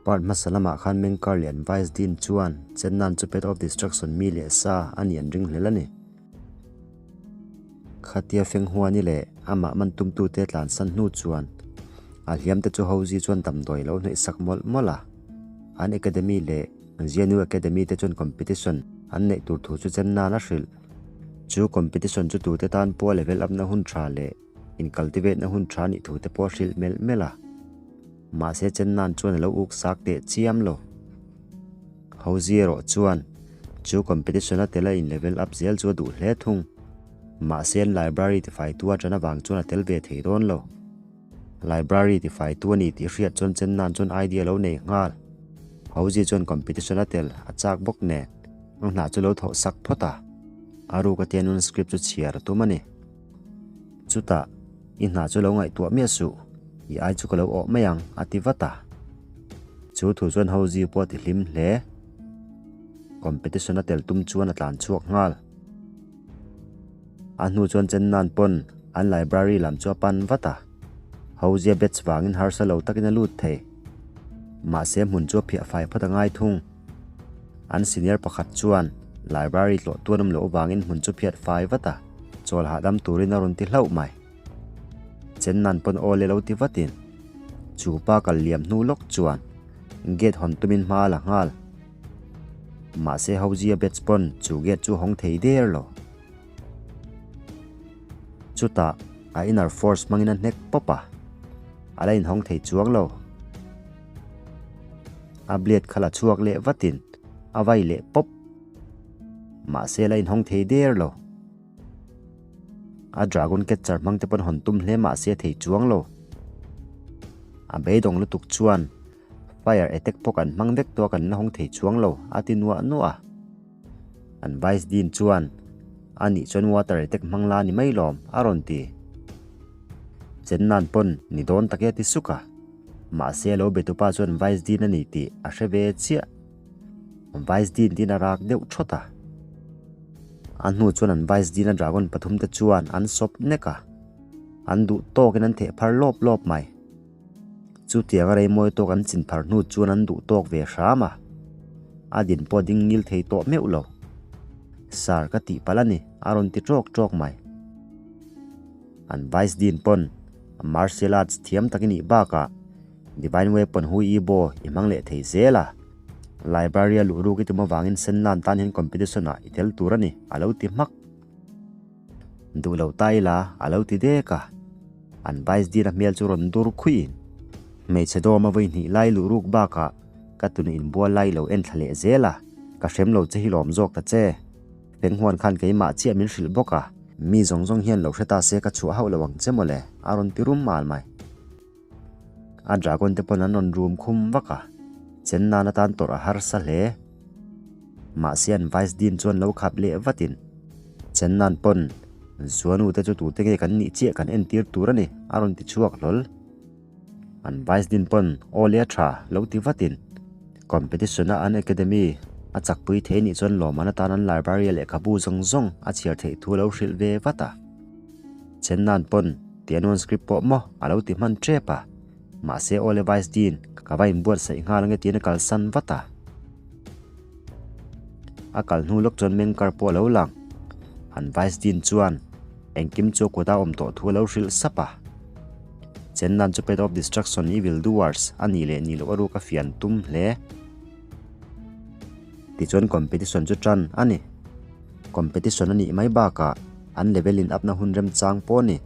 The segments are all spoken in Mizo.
Part hmasa lamah khan Mengkar leh an Vice Dean chuan Chennan chu Path of Destruction mi leh sa a nih an ringhlel a ni. Khatia Fenghuani leh amah man tumtute tlansan hnu chuan a hliamte chu Hozi chuan damdawi a lo hnawihsak mawlh mawlh a. An Academy leh Zianu Academy te chuan competition an neih tur thu chu Chennan a hrilh. Chu competition chu tute tan pawh level up na hun tha leh in cultivate na hun tha nih thu te pawh a hrilh melh melh a. Mahse Chennan chuan a lo uk sak teh chiam lo. Hozi erawh chuan chu competition a tel a in level up zel chu a duh hle thung. Mahse an library tifaitu a ṭan avang chuan a tel ve thei dawn lo. Library tifaitu a ni tih hriat chuan Chennan chuan idea lo nei nghal. Hozi chuan competition a tel a chak bawk nen a hna chu lo thawh sak phawt a. A ruk atian un script chu chhiar a tum a ni. Chutah, I hna chu lo ngaihtuah miah suh, i ai chu ka lo awh mai ang, a ti vat a. Chu thu chuan Hozi pawh a ti hlim hle. Competition a tel tum chuan a tlan chhuak nghal. A hnu chuan Chennan pawn an library lam chu a pan vat a. Hozia batch vangin harsa lo takin a lut thei. Mahse hmun chu a phiah fai phawt a ngai thung. An senior pakhat chuan library tlawh tuan awm loh avangin hmun chu phiat fai vat a, chawl hahdam turin a rawn ti hlauh mai. Chennan pawn aw le lo ti vatin chu pa kal liam hnu lawk chuan gate hawn tumin hma a la nghal. Mahse Hozia batch pawn chu gate chu hawng thei der lo. Chutah a inner force hmangin a hnek pawp a, a la inhawng thei chuang lo. A blade kha la chhuak leh vatin a vai leh pawp. Mahse la inhawng thei der lo. A dragon catcher hmang te pawn hawn tum hle mahse a thei chuang lo. A beidawng lutuk chuan fire attack pawh kan hmang vek tawh a kan la hawng thei chuang lo a ti nuah nuah a. An vice dean chuan a nih chuan water attack hmang la ni mai lawm a rawn ti. Chennan pawn ni dawn tak e a ti suk a. Mahse lo betupa chuan Vice Dean a ni tih a hre ve chiah. Vice Dean tiin a rak deuh thawt a. A hnu chuan an Vice Dean a dragon pathumte chuan an sawp nek a. An duh tawkin an theh phar lawp lawp mai. Chutianga rei mawi tawk an chin phar hnu chuan an duh tawk ve hram a. A din pawh ding ngil thei tawh meuh lo. Sir ka tih palh a ni, a rawn ti tawk tawk mai. An Vice Dean pawn Martial Arts thiam tak i nih bakah Divine Weapon Hu Yi Bo i hmang leh thei zel a. Library a luh ruk i tum avangin Senlan tan hian competition ah i tel tur a ni, a lo ti hmak. Duh lo ta ila, a lo ti dek a. An Vice Dean a hmel chu rawn dur khuiin hmeichhe dawm a vawi hnih lai luh ruk bakah ka tun inbual lai lo en thla leh zel a, ka hrem lo che hi lawm zawk ta che. Penghuan khan keimah chiah min hrilh bawk a, mi zawng zawng hian lo hre ta se ka chhuah hauh lo ang che mawle, a rawn ti rum mal mai. A dragon te pawn an rawn rum khum vak a, chen nan atan tawrh a harsa hle. Mahse an vice dean chuan lo khap leh vatin, Chen nan pawn Zuanu te chu tute nge kan nih chiah kan entir tur a ni, a rawn ti chhuak hlawl. An vice dean pawn aw le a tha lo ti vatin competition a an academy a chakpui thei nih chuan lawmman atan an library a lehkhabu zawng zawng a chhiar theih thu a lo hrilh ve vat a. Chennan pawn Tianwan script pawh maw a lo ti hman tep a, mahse aw le vice dean ka va inbuatsaih nghal ange tiin a kalsan vat a. A kal hnu lawk chuan Mengkar pawh a lo lang. An Vice Dean chuan engkim chu a kut a awm tawh thu a lo hrilh sap a. Chennan chu Path of Destruction Evil Doers a nih leh nih loh a ruk a fian tum hle. Tichuan competition chu tan a ni. Competition a nih mai bakah an level in up na hun remchang pawh a ni.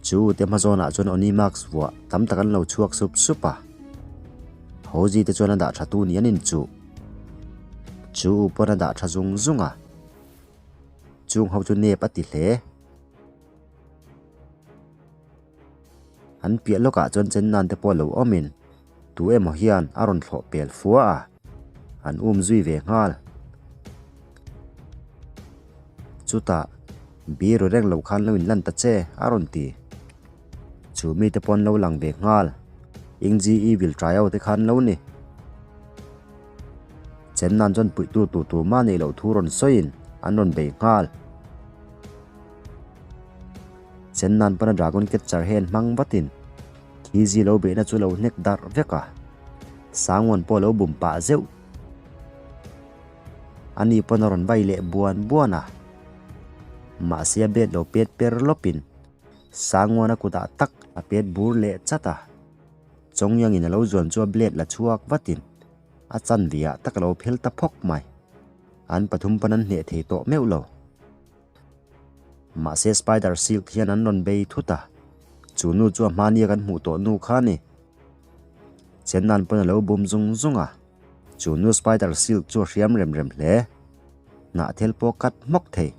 Chu te hma zawnah chuan Oni mask vuah tam tak an lo chhuak sup sup a. Hozi te chuan a dah tha tu ni an inchuh. Chu u pawn a dah tha zung zung a. Chung ho chu nep a ti hle. An piah lawkah chuan Chennan te pawh lo awmin tu emaw hian a rawn thlawh pel fua a, an um zui ve nghal. Chutah biru reng lo khan lo inlan ta che a rawn ti. Chu mite pawh an lo lang ve nghal. Ingji Evil Trio te khan lo ni. Chennan chuan puihtu tur tur mah neih loh thu rawn sawiin an rawn bei nghal. Chennan pawn a Dragon Catcher hi an hmang vatin. Khizi lo beihna chu lo hnek darh vek a, Sangwan pawh a lo bum pah zeuh. Ani pawn a rawn vai leh buan buan a, mahse a bet lo pet per lawpin Sangwana kutah tak a pet bur leh chat a. Chawngyangin a lo zuan chu a blade la chhuak vatin a chanve-ah tak a lo phel ta phawk mai. An pathum pawn an hneh thei tawh meuh lo. Mahse Spider Silk hian an rawn bei thut a, chu nu chu a hmania kan hmuh tawh nu kha a ni. Chennan pawn a lo bum zung zung a, chu nu Spider Silk chu a hriam rem rem hle. Hnahthel pawh cut hmawk thei.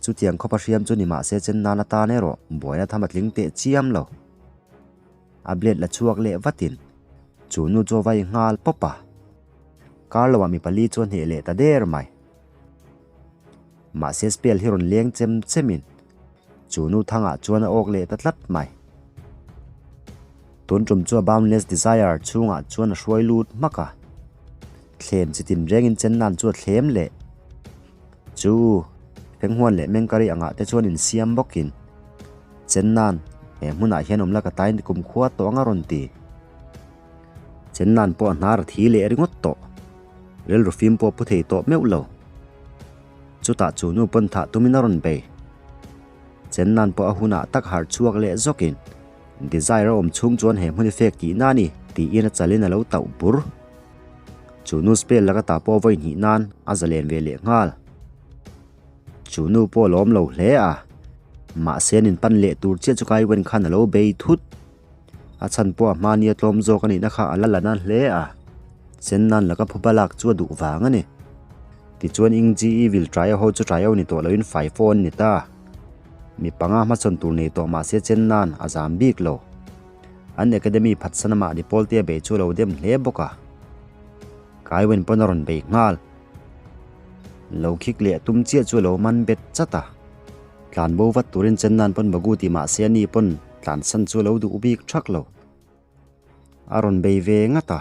Chutiang khawpa hriam chu ni mahse Chennan atan erawh buaina tham a tling teh chiam lo. A blade la chhuak leh vatin chu nu chu a vai nghal pawp a. Kar loah mi pali chu a hneh leh ta der mai. Mahse spell hi rawn leng chem chemin chu nu thangah chuan a awk leh ta tlat mai. Tun tum chu a Boundless Desire chhungah chuan a hruai lut hmak a. Thlem chi tin rengin chen nan chu a thlem leh. Chu Fenghuan leh Mengkari angah te chuan insiam bawkin chen nan he hmunah hian awm la ka tain kumkhua tawh anga rawn ti. Chen nan pawh a hnar a thi leh ringawt tawh. Rilru fim pawh pu thei tawh meuh lo. Chutah chu nu pawn thah tumin a rawn bei. Chen nan pawh a hunah tak harh chhuak leh zawkin Desire a awm chhung chuan he hmun i fek tihna a ni tiin a chalin a lo tauh bur. Chu nu spell laka tah pawh vawi hnih nan a zalen ve leh nghal. Chu nu pawh a lawm lo hle a, mahse an inpan leh tur chiah chu Kaiwen khan a lo bei thut. A chhan pawh a hmani a tlawm zawk a nihna kha a la la na hle a, chen nan laka phuba lak chu a duh vang a ni. Tichuan Ingji Evil Trio ho chu Trio ni tawh loin Faifo an ni ta. Mi panga hmasawn tur nei tawh mahse chen nan a zam bik lo. An Academy phatsan amah ni pawl te a bei chu a lo dem hle bawk a. Kaiwen pawn a rawn bei nghal. Lo khik leh a tum chiah chu a lo man bet chat a. Tlan bo vat turin chen nan pawn Bagu ti mahse ani pawn tlan san chu a lo duh bik thak lo. A rawn bei ve ngat a.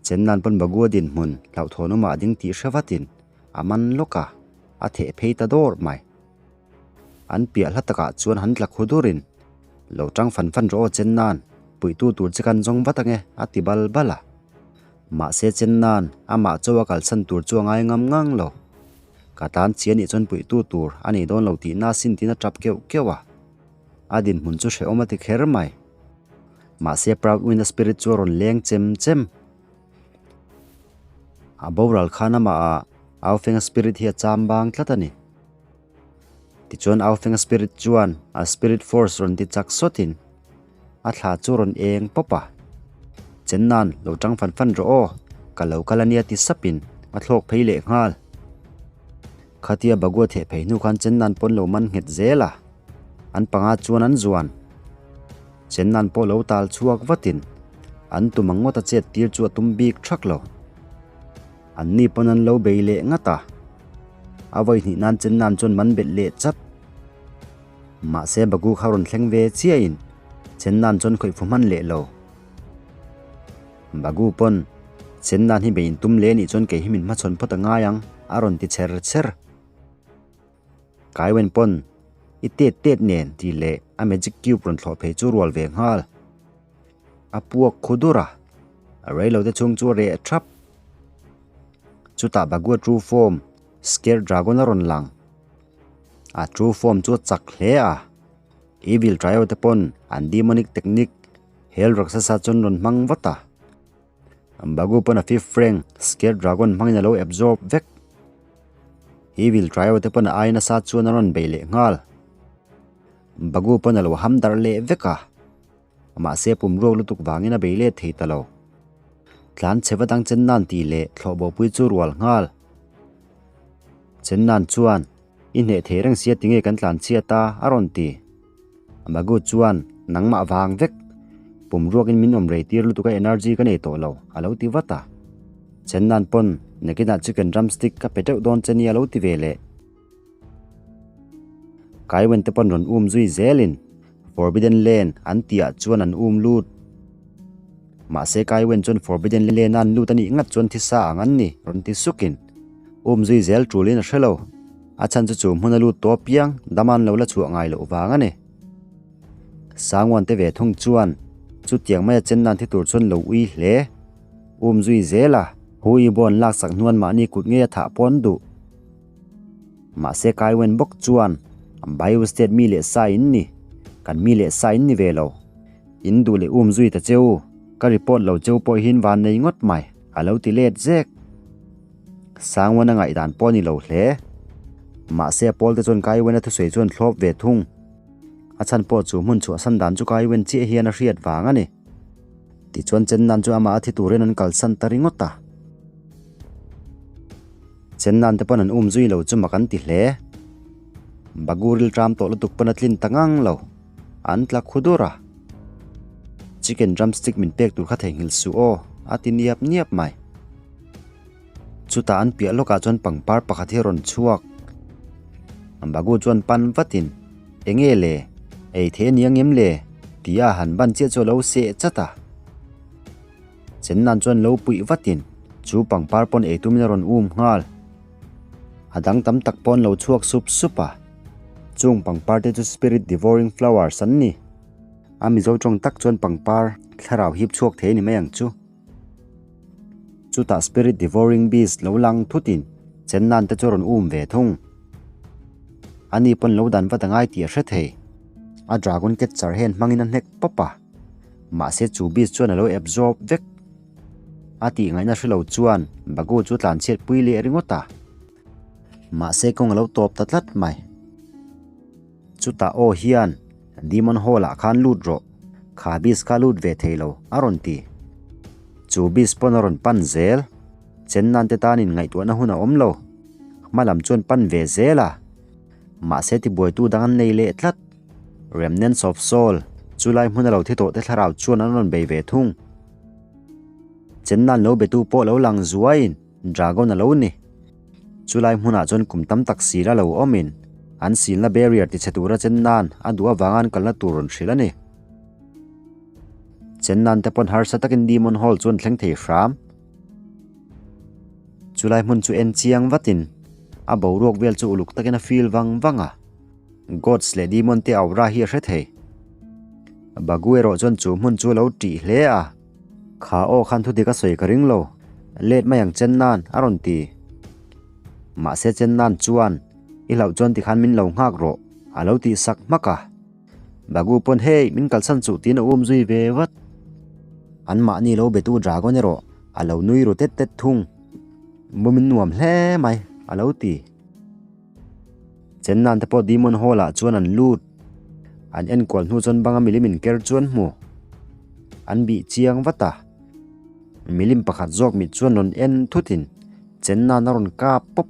Chen nan pawn Bagu a dinhmun hlauhthawn awmah a ding tih hre vatin a man lawk a, a theh phei ta dawr mai. An piah hla takah chuan han tla khu durin, Lo tang fan fan rawh aw chen nan, puihtu tur che kan zawng vat ange a ti bal bal a. Mahse chen nan amah chaw a kalsan tur chu a ngai ngam ngang lo. Ka tan chian nih chuan puihtu tur a nei dawn lo tihna a sin tiin a tap keuh keuh a. A dinhmun chu hrehawm a ti kher mai. Mahse Proud Win-a spirit chu a rawn leng chem chem. A boral khan amah Aufenga spirit hi a cham bang tlat a ni. Tichuan Aufenga spirit chuan a spirit force rawn ti chak sawtin a thla chu rawn eng pawp a. Chen nan lo tang fan fan rawh aw, ka lo kal ania ti sapin a thlawk phei leh nghal. Khatia Bagua theh phei hnu khan Chen nan pawn lo man nghet zel a, an panga chuan an zuan. Chen nan pawh lo tal chhuak vatin an tum ang ngawt a chet tir chu a tum bik thak lo. An ni pawn an lo bei leh ngat a, a vawi hnih nan Chen nan chuan man belh leh chat. Mahse Bagu kha rawn thleng ve chiahin Chen nan chuan khawih fu hman leh lo. Bagu pawn Chen nan hi bei in tum leh nih chuan kei hi min hmachhawn phawt a ngai ang a rawn ti chher chher. Kaiwen pawn i tet tet nen tih leh a magic cube rawn thlawh phei chu rual ve nghal. A puak khu dur a, a reilo te chhung chu a reh thap. Chutah Bagua true form Scared Dragon a rawn lang. A true form chu a chak hle a, Evil Trio te pawn an demonic technique Hell Raksasa chuan rawn hmang vat a. Bagu pawn a fifth rank Scared Dragon hmangin a lo absorb vek. Evil Trio te pawn a ai nasa chuan a rawn bei leh nghal. Bagu pawn a lo ham darh leh vek a. Mahse pum ruak lutuk vangin a bei let thei ta lo. Tlan chhe va dang chen nan tih leh thlawh bopui chu rual nghal. Chen nan chuan, I hneh thei reng sia tinge kan tlan chhiat a, a rawn ti. Magu chuan, Nangmah vang vek. Pum ruakin min awm rei tir lutuk a energy ka nei tawh lo, a lo ti vat a. Chen nan pawn, Nakinah chicken drumstick ka pe teuh dawn che nia a lo ti ve leh. Kaiwen te pawn rawn um zui zelin Forbidden Land an tihah chuan an um lut. Mahse Kaiwen chuan Forbidden Land a an lut a nih ngat chuan thisa ang an ni rawn ti sukin um zui zel tulin a hre lo. A chhan chu chu hmun a lut tawh apiang dam an lo la chhuah ngai loh vang a ni. Sangwan te ve thung chuan. Chutiang maia chen nan thi tur chuan lo ui hle. Um zui zel a. Hu i bawn laksak hnuan mahni kut ngei a thah pawh an duh. Mahse Kai Wen bawk chuan Bayou State mi leh sa in ni, kan mi leh sa in ni ve lo. In duh leh um zui ta cheu, ka report lo cheu pawh hian van nei ngawt mai, a lo ti let zek. Sangwan a ngaihdan pawh a ni lo hle. Mahse a pawl te chuan Kai Wen a thusawi chuan thlawp ve thung. A chhan pawh chu hmun chhuahsan dan chu Kai Wen chiah hian a hriat vang a ni. Tichuan Chennan chu amah a thi turin an kalsan ta ringawt a. Chennan te pawn an um zui lo chu mak an ti hle. Bagu rilṭam tawh lutuk pawn a tlin ta ngang lo. An tla khu dur a. Chicken drumstick min pek tur kha theihnghilh suh aw, a ti niap niap mai. Chutah an piah lawkah chuan pangpar pakhat hi a rawn chhuak. Bagu chuan pan vatin, Enge le? Ei thei a ni ang em le? tia a han ban chiah chu a lo seh chat a. Chennan chuan lo puih vatin chu pangpar pawn ei tumin a rawn um nghal. A dang tam tak pawh an lo chhuak sup sup a. Chung pangpar te chu Spirit Devouring Flowers an ni. A Mizo tawng tak chuan pangpar thlarau hip chhuak thei a ni mai ang chu. Chutah Spirit Devouring Beast lo lang thutin Chennan te chu a rawn um ve thung. Ani pawn lo dan vat a ngai tih a hre thei. A Dragon Catcher hian hmangin a hnek pawp a. Mahse chu beast chuan a lo absorb vek. A tih ngaihna hre lo chuan Bagu chu tlan chhiat pui leh ringawt a. Mahse kawng a lo tawp ta tlat mai. Chutah aw hian Demon Hall ah khan lut rawh, kha beast kha lut ve thei lo a rawn ti. Chu beast pawn a rawn pan zel. Chennan te tanin ngaihtuahna hun a awm lo. Hma lam chuan pan ve zel a. Mahse tibuaitu dang an nei leh tlat. Remnants of Soul, chulai hmuna lo thi tawh te thlarau chuan an rawn bei ve thung. Chennan lo betu pawh lo lang zuaiin Dragon a lo ni. Chulai hmunah chuan kum tam tak sil a lo awmin an silna barrier tichhe tura Chennan a duh avanga an kalna tur rawn hrilh a ni. Chennan te pawn harsa takin Demon Hall chu an thleng thei hram. Chulai hmun chu en chiang vatin a boruak vel chu uluk takin a feel vang vang a. Gods leh Demon te aura hi a hre thei. Bagu erawh chuan chu hmun chu a lo tih hle a. Kha aw khan thudik a sawi ka ring lo, let mai ang chen nan a rawn ti. Mahse chen nan chuan i hlauh chuan tikhan min lo nghak rawh a lo tih sak hmak a. Bagu pawn hei min kalsan chuh tiin a um zui ve vat. An mahni lo betu Dragon erawh a lo nui ru tet tet thung. Mumin nuam hle mai a lo ti. Chennan te pawh Demon Hall ah chuan an lut. An enkual hnu chuan banga milim inker chu an hmu. An bih chiang vat a. Milim pakhat zawk mit chuan rawn en thutin Chennan a rawn kap pawp.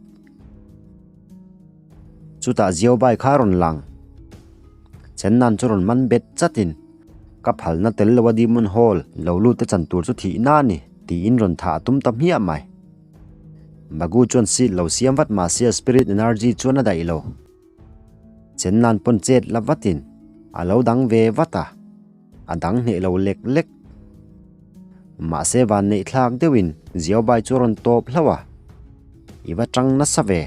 Chutah Ziaubai kha a rawn lang. Chennan chu rawn man bet chatin ka phalna tel lo a Demon Hall lo lut te chan tur chu thihna a ni tiin rawn thah a tum ta hmiah mai. Bagu chuan seat lo siam vat mah se a spirit energy chuan a daih lo. Chen nan pawn chet la vatin a lo dang ve vat a, a dang hneh lo lek lek. Mahse van neih thlak deuhin Ziaubai chu a rawn tawp hlauh a, I va tang nasa ve,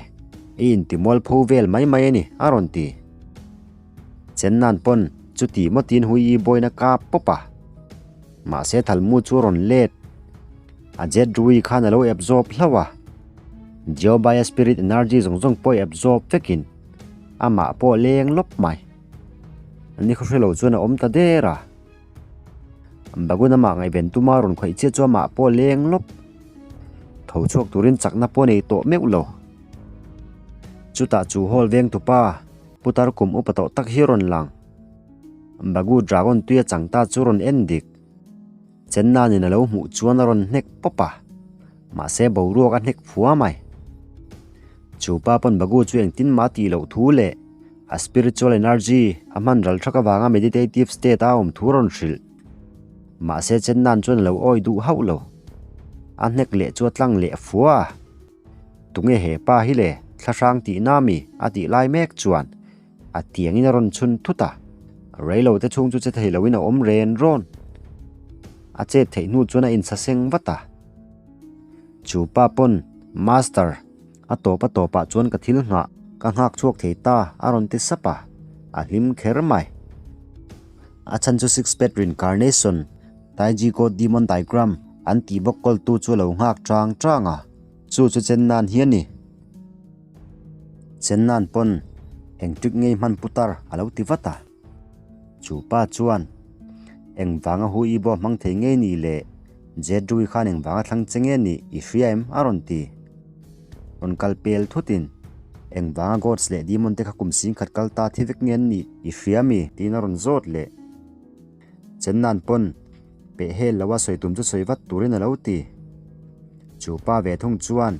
i intimual pho vel mai mai a ni a rawn ti. Chen nan pawn chuti mawtin hui i bawina kap pawp a. Mahse Thalmu chu a rawn let. A jet rui khan a lo absorb hlauh a. Jeobaia spirit energy zawng zawng pawh i absorb vekin amah pawh a leng lawp mai. Ni khaw hrelo chuan a awm ta der a. Bagun amah ngaihven tuma rawn khawih chiah chu amah pawh a leng lawp. Tho chhuak turin chakna pawh a nei tawh meuh lo. Chutah chu hall veng tupa putar kum upa tawh tak hi a rawn lang. Bagu dragon tui a chang ta chu rawn en dik. Chennanin a lo hmuh chuan a rawn hnek pawp a, mahse boruak a hnek fua mai. Chu pa pawn Bagu chu engtin mah tih loh thu leh a spiritual energy a hman ral thak avanga meditative state a awm thu a rawn hrilh. Mahse Chennan chuan a lo awi duh hauh lo. A hnek leh chu a tlang leh fua a. Tunge he pa hi le, thlahrang tihna mi a tih lai mek chuan A tiangin a rawn chhun thut a, reilo te chhung chu che thei loin a awm ren rawn. A chet theih hnu chuan a insa seng vat a. Chu pa pawn, Master, a tawp a tawpah chuan ka thil nghah, ka nghak chhuak thei ta, a rawn ti sap a, a hlim kher mai. A chhan chu Six Pet Reincarnation. Taiji God Demon Diagram an tih bawk kawltu chu a lo nghak chang chang a, chu chu chen nan hi a ni. Chen nan pawn eng trick ngei hman putar a lo ti vat a. Chu pa chuan eng vanga hu i bawh hmang thei ngei ni le Jedrui khan eng vanga thlang che nge nih i hria em a rawn ti. Rawn kal pel thutin eng vanga gods leh demon te kha kum singkhat kal ta thi vek nge an nih i hria mi tiin a rawn zawt leh. Chen nan pawn peh hel lo a sawi tum chu sawi vat turin a lo ti. Chu pa ve thung chuan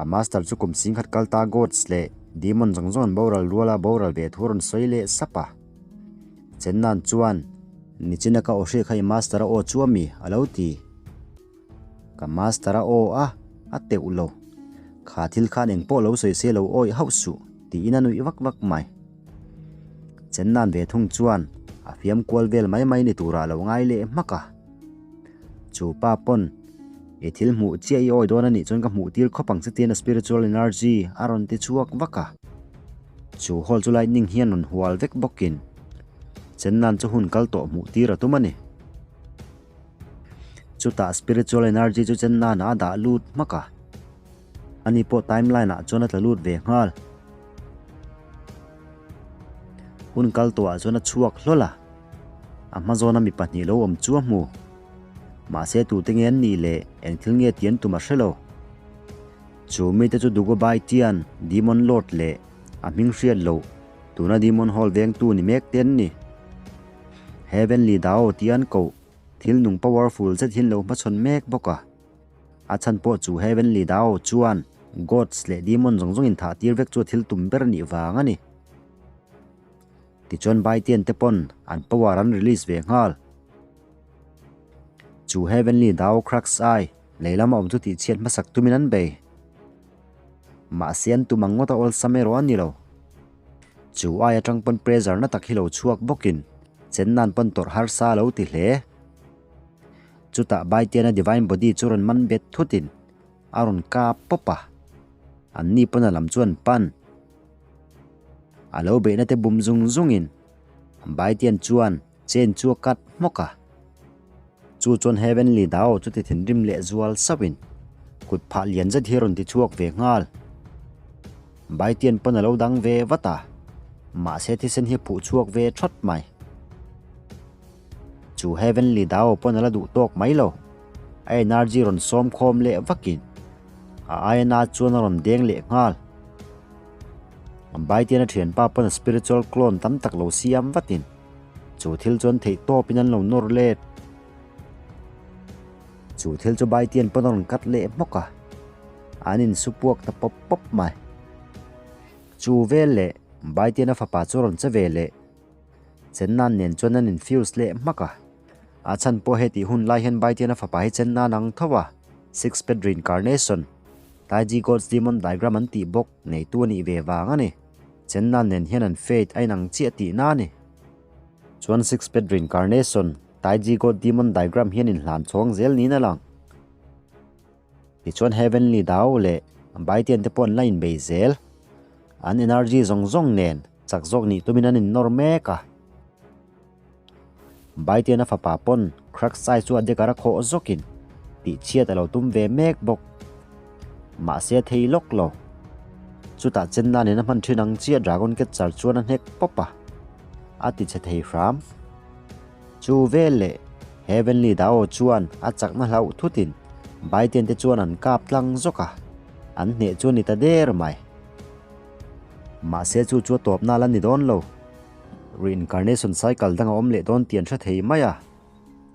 a master chu kum singkhat kal ta gods leh demon zawng zawng an boral rual a boral ve thu a rawn sawi leh sap a. Chen nan chuan nichina ka aw hriat kha i master a aw chu ami a lo ti. Ka master a aw a, a teuh lo. Kha thil khan eng pawh lo sawi se lo awih hauh suh tiin a nuih vak vak mai. Chen nan ve thung chuan a fiam kual vel mai mai ni turah lo ngai leh hmak a. Chu pa pawn i thil hmuh chiah i awi dawn a nih chuan ka hmuh tir khawp ang che tiin a spiritual energy a rawn ti chhuak vak a. Chu hall chu lightning hian rawn hual vek bawkin Chen nan chu hun kal tawh hmuh tir a tum a ni. Chutah spiritual energy chu chen nan a dah lut hmak a. Ani pawh timeline ah chuan a tla lut ve nghal. Hun kal tawhah chuan a chhuak hlawl a, a hma zawna mi pahnih lo awm chu a hmu. Mahse tute nge an nih leh eng thil nge tih an tum a hre lo. Chu mite chu Dugubai Tian, Demon Lord leh a hming hriat loh tuna Demon Hall vengtu ni mek te an ni. Heavenly Dao tih an koh thil nung powerful zet hi an lo hmachhawn mek bawk a. A chhan pawh chu Heavenly Dao chuan Gods leh Demon zawng zawng inthah tir vek chu a thil tum ber nih vang a ni. Tichuan Baitian te pawn an power an release ve nghal. Chu Heavenly Dao Crux Eye lei lama awm chu tihchhiat hmasak tumin an bei. Mahse an tum ang ngawt a awlsam erawh a ni lo. Chu ai atang pawn pressure na tak hi lo chhuak bawkin chen nan pawn tawrh harsa a lo ti hle. Chutah Baitiana Divine Body chu rawn man bet thutin a rawn kap pawp a, anni pawn a lam chu an pan. A lo beihna te bum zung zungin Baitian chuan chain chu a cut hmawk a. Chu chuan Heavenly Dao chu ti thinrim leh zual sauhin kut phah lian zet hi a rawn ti chhuak ve nghal. Baitian pawn a lo dang ve vat a, mahse thisen hi a phuh chhuak ve thawt mai. Chu Heavenly Dao pawn a la duh tawk mai lo. A energy rawn sawm khawm leh vakin a aia chuan a rawn deng leh nghal. Baitian a thianpa pawn a spiritual clone tam tak lo siam vatin chu thil chuan theih tawpin an lo nawr let. Chu thil chu Baitian pawn a rawn cut leh hmawk a, an insu puak ta pawp pawp mai. Chu vel leh Baitian a fapa chu a rawn che ve leh. Chennan nen chuan an infuse leh hmak a. A chhan pawh hetih hun lai hian Baitiana fapa hi Chennan ang tho a, Six Pet Reincarnation, Taiji God's Demon Diagram an tih bawk neitu a nih ve vang a ni. Chennan nen hian an fate a inang chiah tihna a ni. Chuan Six Pet Reincarnation, Taiji God Demon Diagram hian inhlan chhawng zel niin a lang. Tichuan Heavenly Dao leh Baitian te pawh an la inbei zel. An energy zawng zawng nen chak zawk nih tumin an innawr mek a. Baitian a fapa pawn Crack Sai chu a dek-ar a khawh zawkin tihchhiat a lo tum ve mek bawk. Mahse a thei lawk lo. Chutah Chenna nen a hman thin ang chiah Dragon Catcher chuan a hnek pawp a, a tichhe thei hram. Chu vel leh Heavenly Dao chuan a chakna hlauh thutin Biden te chuan an kap tlang zawk a, an hneh chu a ni ta der mai. Mahse chu chu a tawpna la ni dawn lo. Reincarnation cycle dang a awm leh dawn tih an hre thei mai a.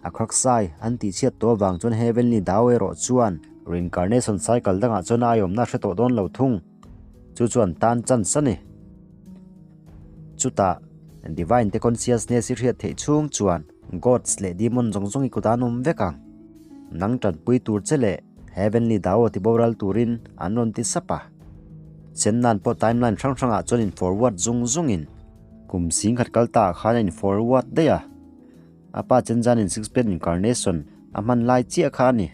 A khraksai an tihchhiat tawh avang chuan Heavenly Dao erawh chuan reincarnation cycle dangah chuan a aiawmna a hre tawh dawn lo thung. Chu chu an tan chance a ni. Chutah, Divine te consciousness i hriat theih chhung chuan Gods leh Demon zawng zawng i kut an awm vek ang. Nang tanpui tur che leh Heavenly Dao ti boral turin an rawn ti sap a. Chen nan pawh timeline hrang hrangah chuan in forward zung zungin kum singkhat kal ta ah khan a in forward daih a. A pa Chenzanin Sixpence Incarnation a hman lai chiah kha a ni.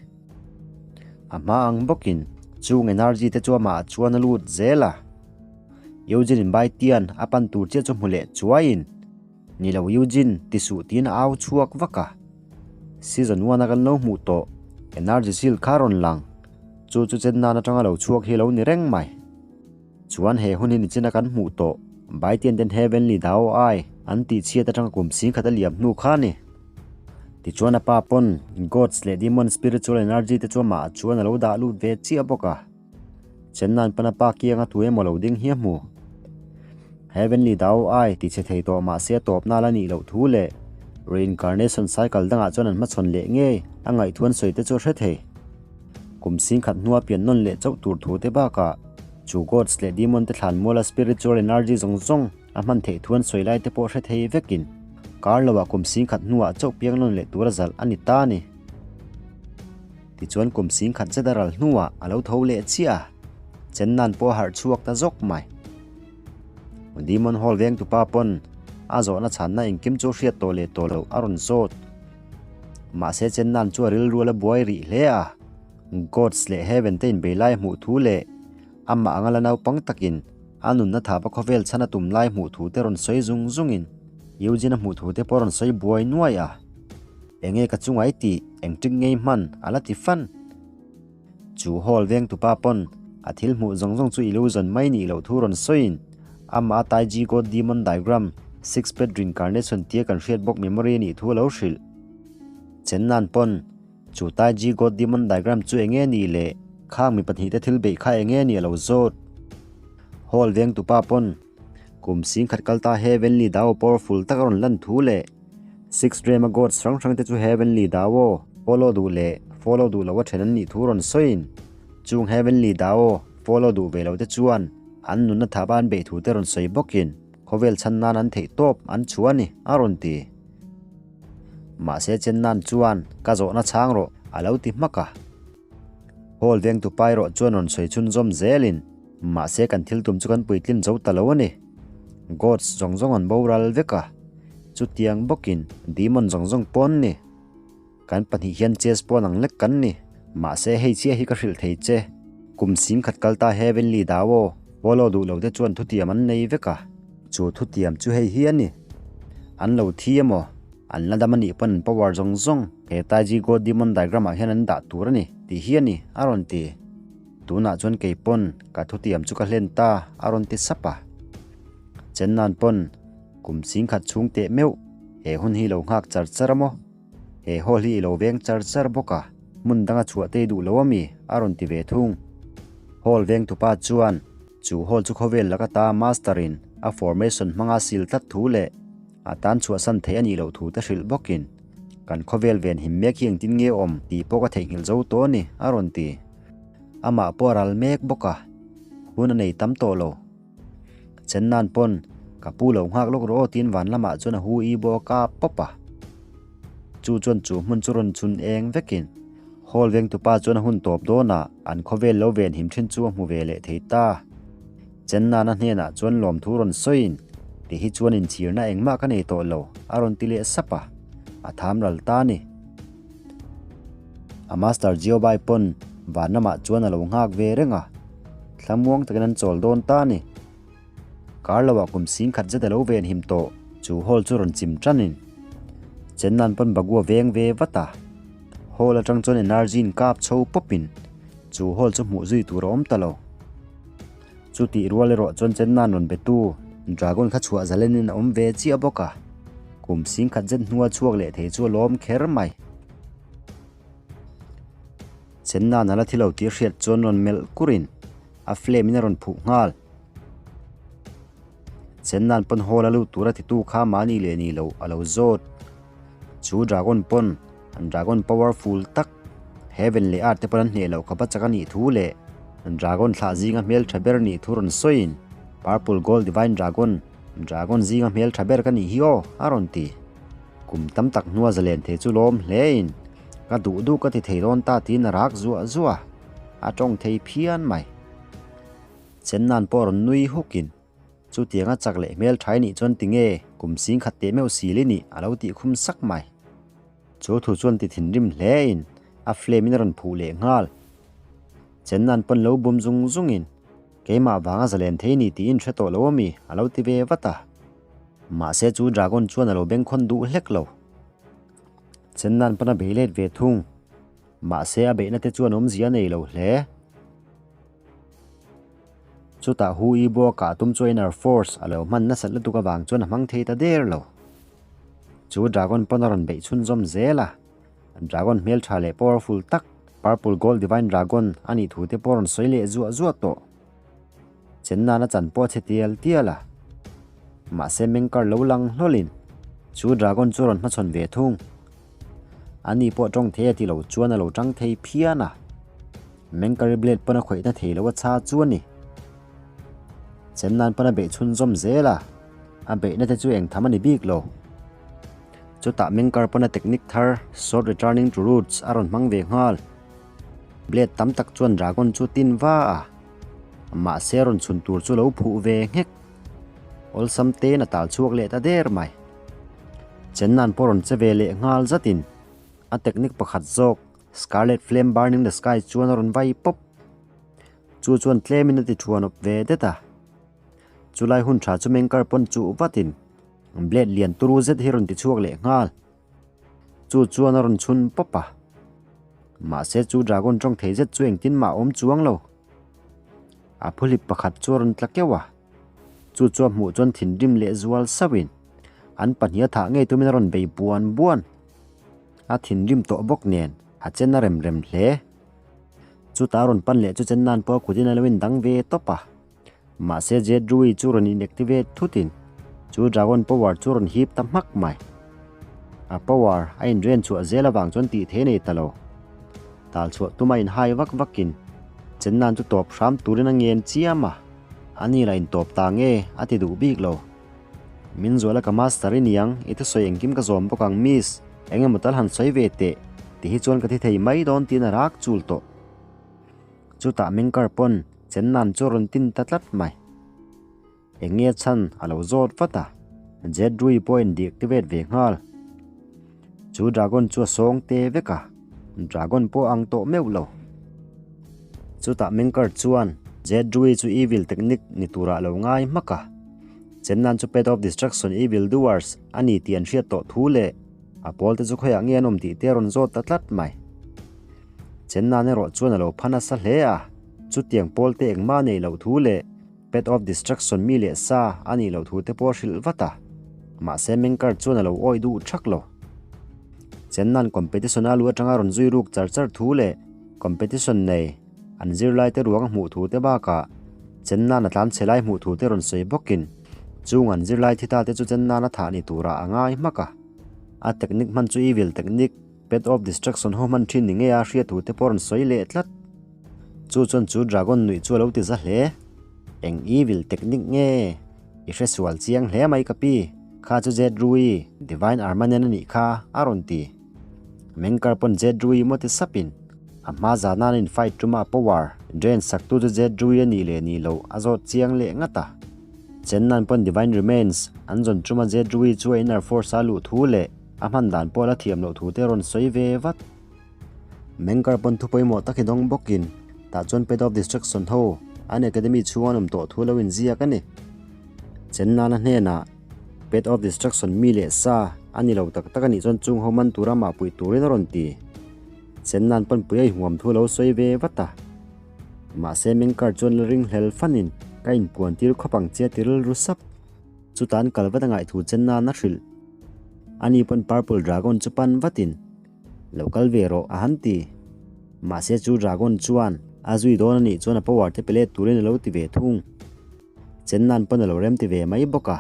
A hma ang bawkin chung energy te chu amah chuan a lut zel a. Eugene in Baitian a pan tur chiah chu hmu leh chuaiin, Ni lo Eugene, ti suh tiin a au chhuak vak a. Season one a kan lo hmuh tawh Energy Shield kha rawn lang. Chu chu chen nan atanga lo chhuak hi lo ni reng mai. Chuan he hun hi nichina kan hmuh tawh Baitian ten Heavenly Dao Ai an tih chhiat atanga kum singkhat a liam hnu kha a ni. Tichuan a pa pawn Gods leh Demon Spiritual Energy te chu amah chuan a lo dah lut ve chiah bawk a. Chen nan pawn a pa kianga tu emaw lo ding hi a hmu. Heavenly Dao Ai ti chhe thei tawh mahse a tawpna la nih loh thu leh Reincarnation Cycle dangah chuan an hmachhawn leh ngei a ngaih thu an sawi te chu a hre thei. Kum singkhat hnua pian nawn leh chauh tur thu te bakah chu Gods leh Demon te thlan muala Spiritual Energy zawng zawng a hman theih thu an sawi lai te pawh hre thei vekin kar loah kum singkhat hnuah chauh piang nawn leh tura zalh a ni ta a ni. Tichuan kum singkhat zet a ral hnuah a lo tho leh chiah a, chen nan pawh a harh chhuak ta zawk mai. Demon Hall vengtupa pawn a zawhna chhanna engkim chu hriat tawh leh tawh loh a rawn zawt. Mahse chen nan chu a rilru a la buai rih hle a, Gods leh Heaven te inbei lai hmuh thu leh amah anga la naupang takin a nunna thapa khawvel chhan a tum lai hmuh thu te rawn sawi zung zungin Eugene a hmuh thu te pawh rawn sawi buai nuai a. Enge ka chunga i tih engtik ngei hman a la ti fan. Chu hall vengtupa pawn a thil hmuh zawng zawng chu illusion mai nih loh thu rawn sawiin amah a Taiji God Demon Diagram, Six Path Reincarnation tia kan hriat bawk memory a nih thu a lo hrilh. Chen nan pawn chu Taiji God Demon Diagram chu enge nih leh khang mi pahnihte thil beih kha enge nih a lo zawt. Hall vengtupa pawn kum singkhat kal ta Heavenly Dao powerful tak a rawn lan thu leh Six Drama Gods hrang hrang te chu Heavenly Dao follow duh leh follow duh loh a then an nih thu rawn sawiin chung Heavenly Dao follow duh ve lo te chuan an nunna thapa an beih thu te rawn sawi bawkin khawvel chhan nan an theih tawp an chhuah a ni a rawn ti. Mahse chen nan chuan ka zawhna chhang rawh a lo ti hmak a. Hall vengtu pa erawh chuan rawn sawi chhunzawm zelin mahse kan thil tum chu kan puitlin zo ta lo a ni. Gods zawng zawng an boral vek a, chutiang bawkin demon zawng zawng pawh an ni. Kan pahnih hian chess pawn ang lek kan ni. Mahse hei chiah hi ka hrilh thei che. Kum singkhat kal ta Heavenly Dao follow duh lo te chuan thutiam an nei vek a. Chu thutiam chu hei hi a ni. An lo thi emaw? An la dam a nih pawn an power zawng zawng he Taiji God Demon Diagram ah hian an dah tur a ni tih hi a ni a rawn ti. Tunah chuan kei pawn ka thutiam chu ka hlen ta a rawn ti sap a. Chen nan pawn kum singkhat chhung teh meuh he hun hi lo nghak char char a maw? He hall hi i lo veng char char bawk a, hmun danga chhuah te i duh lo a mi? a rawn ti ve thung. Hall vengtupa chuan chu hall chu khawvel laka ta master in a formation hmanga sil tlat thu leh A tan chhuahsan theih a nih loh thu te hrilh bawkin, Kan khawvel ven him mek hi engtin nge awm tih pawh ka theihnghilh zo tawh a ni, a rawn ti. Amah pawh a ral mek bawk a, hun a nei tam tawh lo. Chen nan pawn, Ka pu lo nghak lawk rawh aw tiin van lamah chuan a hu i bawk a kap pawp a. Chu chuan chu hmun chu rawn chhun eng vekin, Hall vengtupa chuan a hun tawp dawnah an khawvel lo ven him thin chu a hmu ve leh thei ta. Chennana hnenah chuan lawmthu rawn sawiin, Ti hi chuan inchhirna engmah ka nei tawh lo, a rawn ti leh sap a, a tham ral ta a ni. A master Jiobai pawn van lamah chuan a lo nghak ve reng a, thlamuang takin an chawl dawn ta a ni. Kar loah kum singkhat zet a lo venhim tawh, chu hall chu rawn chim tanin Chennan pawn Bagua veng ve vat a, hall atang chuan energy in kap chho pawpin chu hall chu hmuh zui tur a awm ta lo. Chutih rual erawh chuan Chennan rawn betu Dragon kha chhuah zalenin a awm ve chiah bawk a, kum singkhat zet hnua chhuak leh thei chu a lawm kher mai. Chennan a la thi lo tih a hriat chuan rawn melh kurin a flame in a rawn phuh nghal. Chennan pawn hall a lut tura titu kha mahni leh ni lo a lo zawt. Chu Dragon pawn an Dragon powerful tak Heaven leh Earth te pawn an hneh loh khawpa chak a nih thu leh an Dragon thlah zinga hmel tha ber nih thu rawn sawiin Purple Gold Divine Dragon, Dragon zinga hmel tha ber ka nih hi aw a rawn ti. Kum tam tak hnua zalen thei chu lawm hlein ka duh duh ka ti thei dawn ta tiin a rak zuah zuah a, a tawng thei phian mai. Chennan pawh rawn nui hukin chutianga chak leh hmel tha i nih chuan tinge kum singkhat teh meuh sil i nih a lo tih khum sak mai. Chu thu chuan ti thinrim hlein a flame in a rawn phuh leh nghal. Chennan pawn lo bum zung zungin keimah vanga zalen thei ni tiin hre tawh lo ami a lo ti ve vat a. Mahse chu dragon chuan a lo bengkhawn duh hlek lo. Chennan pawn a bei let ve thung. Mahse a beihna te chuan awmzia a nei lo hle. Chutah Hu Yibo a kah tum chu Inner Force a lo hman nasat lutuk avang chuan a hmang thei ta der lo. Chu Dragon pawn a rawn beih chhunzawm zel a. Dragon hmeltha leh powerful tak Purple Gold Divine Dragon a nih thu te pawh a rawn sawi leh zuah zuah tawh. Chennan a chan pawh a chhe tial tial a. Mahse mengkar lo lang hlawlin chu Dragon chu a rawn hmachhawn ve thung. Ani pawh tawng thei a ti lo chuan a lo tang thei phian a. Mengkari blade pawn a khawihna thei lo a chha chu a ni. Chennan pawn a beih chhunzawm zel a, a beihna te chu engtham a ni bik lo. Chutah mengkar pawn a technique thar Sword Returning to Roots a rawn hmang ve nghal. Blade tam tak chuan Dragon chu tin va a, mahse rawn chhun tur chu lo phuh ve nghek. Awlsam tein a tal chhuak leh ta der mai. Chennan pawh rawn che ve leh nghal zatin a technique pakhat zawk Scarlet Flame Burning the Sky chuan a rawn vai pawp. Chu chuan tlemin a ti thuan awp ve det a. Chulai hun tha chu mengkar pawn chuh vatin blade lian turu zet hi rawn ti chhuak leh nghal. Chu chuan a rawn chhun pawp a. Mahse chu dragon tawng thei zet chu engtin mah a awm chuang lo. A phuhlip pakhat chu a rawn tla keuh a. Chu chu a hmuh chuan thinrim leh zual sauhin an pahnih a thah ngei tumin a rawn bei buan buan. A thinrim tawh bawk nen a chen a rem rem hle. Chutah a rawn pan leh chu chen nan pawh a kutin a lo indang ve tawp a. Mahse Jade Rui chu rawn inactivate thutin chu Dragon Power chu rawn hip ta hmak mai. A power a inren chhuah zel avang chuan tih thei nei ta lo. Tal chhuah tuma inhai vak vakin chen nan chu tawp hram turin a ngen chiam a. A ni lah intawp ta nge a ti duh bik lo. Min zual a ka master i niang, i thusawi engkim ka zawm bawk ang miss, eng emaw tal han sawi ve teh, ti hi chuan ka thi thei mai dawn tiin a rak chul tawh. Chutah mengkar pawn Chennan chu a rawn tin ta tlat mai. Eng nge chhan a lo zawt vat a, Jet Rui pawh a indeactivate ve nghal. Chu dragon chu a sawng te vek a, dragon pawh a ang tawh meuh lo. Chutah Mengkar chuan Jet Rui chu evil technique ni turah a lo ngai hmak a, Chennan chu Path of Destruction Evil Doers a ni tih an hriat tawh thu leh a pawl te chu khawiah nge an awm tih te a rawn zawt ta tlat mai. Chennan erawh chuan a lo pha nasa hle a, chutiang pawl te engmah nei loh thu leh Path of Destruction mi leh sa a nih loh thu te pawh a hrilh vat a, mahse Mengkar chuan a lo awih duh thak lo. Chennan competition a lu atanga rawn zui ruk char char thu leh competition nei an zirlai te ruang a hmuh thu te bakah Chennan a tlan chhe lai hmuh thu te rawn sawi bawkin chung an zirlai thi ta te chu Chennan a thah ni turah a ngai hmak a. A technique hman chu evil technique Path of Destruction ho hman thin ni ngei a hriat thu te pawh rawn sawi leh tlat. Chu chuan chu dragon nuih chu a lo ti za hle. Eng evil technique nge? I hre sual chiang hle mai ka pi. Kha chu Jade Rui, Divine Armanen a nih kha, a rawn ti. Mengkar pawn Jade Rui maw ti sapin a hma zana an in fight tuma a power drain sak tu chu Jade Rui a nih leh nih loh a zawt chiang leh ngat a. Chennan pawn Divine Remains an zawn tuma Jade Rui chu a inner force a luh thu leh A hman dan pawh la thiam loh thu te rawn sawi ve vat. Mengkar pawn thu pawimawh tak hi dawng bawkin tah chuan Path of Destruction ho an academy chhung an awm tawh thu lo inziak a ni. Chennana hnenah Path of Destruction mi leh sa a ni lo tak tak a nih chuan chung ho man tura mah puih turin a rawn ti. Chennan pawn pui a inhuam thu lo sawi ve vat a. Mahse Mengkar chuan la ringhlel fanin ka inpuan tir khawp ang che a ti rilru sap. Chutan kal vat a ngaihthu chen nan a hrilh. Ani pawn Purple Dragon chu pan vatin, Lo kal ve rawh, a han ti. Mahse chu Dragon chuan a zui dawn a nih chuan a power te pe let turin a lo ti ve thung. Chen nan pawn a lo rem ti ve mai bawk a.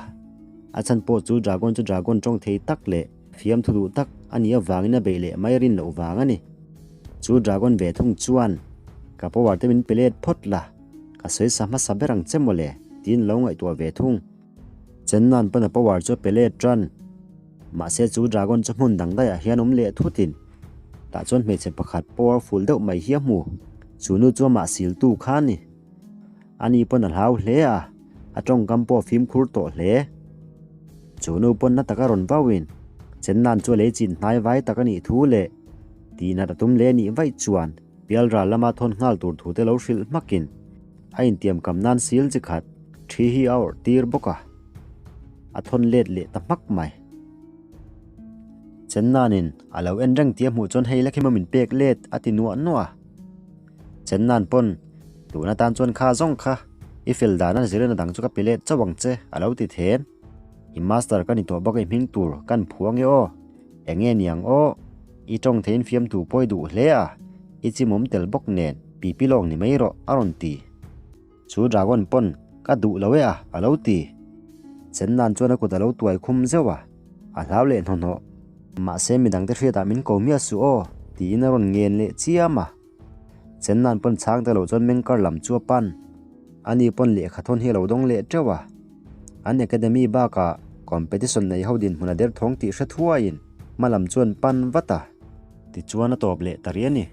A chhan pawh chu Dragon chu Dragon tawng thei tak leh fiamthu duh tak a nih avangin a beih leh mai rin loh vang a ni. Chu Dragon ve thung chuan, Ka power te min pe let phawt la. Ka sawi sa hmasa ber ang che mawle, tiin lo ngaihtuah ve thung. Chennan pawn a power chu a pe let tan. Mahse chu dragon chu hmun dang daihah hian awm leh thutin tah chuan hmeichhe pakhat powerful deuh mai hi a hmu. Chu nu chu amah siltu kha a ni. Ani pawn a hlau hle a, a tawngkam pawh a fimkhur tawh hle. Chu nu pawn na taka rawn vauin Chennan chu a lei chin hnai vai tak a nih thu leh tihnat a tum leh a nih vaih chuan Pialral lama thawn nghal tur thu te lo hrilh hmakin a intiam kam nan sil chi khat thi hi a awrh tir bawk a, a thawn let leh ta hmak mai. Chennanin a lo en reng tih a hmuh chuan hei la khi maw min pek let a ti nuah nuah a. Chennan pawn tun atan chuan kha zawng kha i fel dana zirna dang chu ka pe let chauh ang che a lo ti then. I master ka ni tawh bawk i hming tur kan phu ange aw. Enge niang aw? I tawng theiin fiamtu pawi duh hle a, i chimawm tel bawk nen pipi lawng ni mai rawh a rawn ti. Chu dragon pawn ka duh lo e a a lo ti. Chennan chuan a kut a lo tuai khum zeuh a, a hlau leh hnawhnawh. Mahse midangte hriatah min ko miah suh aw tiin a rawn ngen leh chiam a. Chennan pawn chhang ta lo chuan mengkar lam chu a pan. Ani pawn lehkha thawn hi a lo dawng leh teuh a. An academy bakah competition nei ho dinhmun a derthawng tih hre thuaiin hma lam chuan pan vat a. Tichuan a tawp leh ta rih a ni.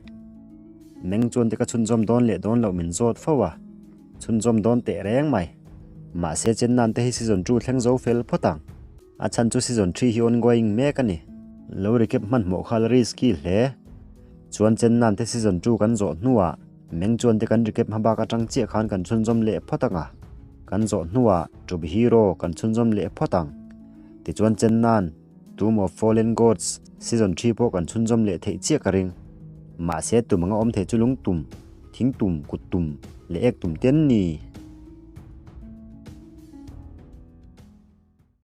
Meng chuan te ka chhunzawm dawn leh dawn loh min zawt fo a, chhunzawm dawn teh reng mai. Mahse Chennan te hi season 2 thleng zo fel phawt ang. A chhan chu season 3 hi ongoing mek a ni. Lo recap hmanhmawh kha la risky hle. Chuan Chennan te season 2 kan zawh hnuah Meng chuan te kan recap hma bak atang chiah khan kan chhunzawm leh phawt ang a. Kan zawh hnuah To Be Hero kan chhunzawm leh phawt ang. Tichuan Chennan Tomb of Fallen Gods season 3 pawh kan chhunzawm leh theih chiah ka ring. Mahse tum anga awm thei chu lung tum, thing tum, kut tum leh ek tum te an ni.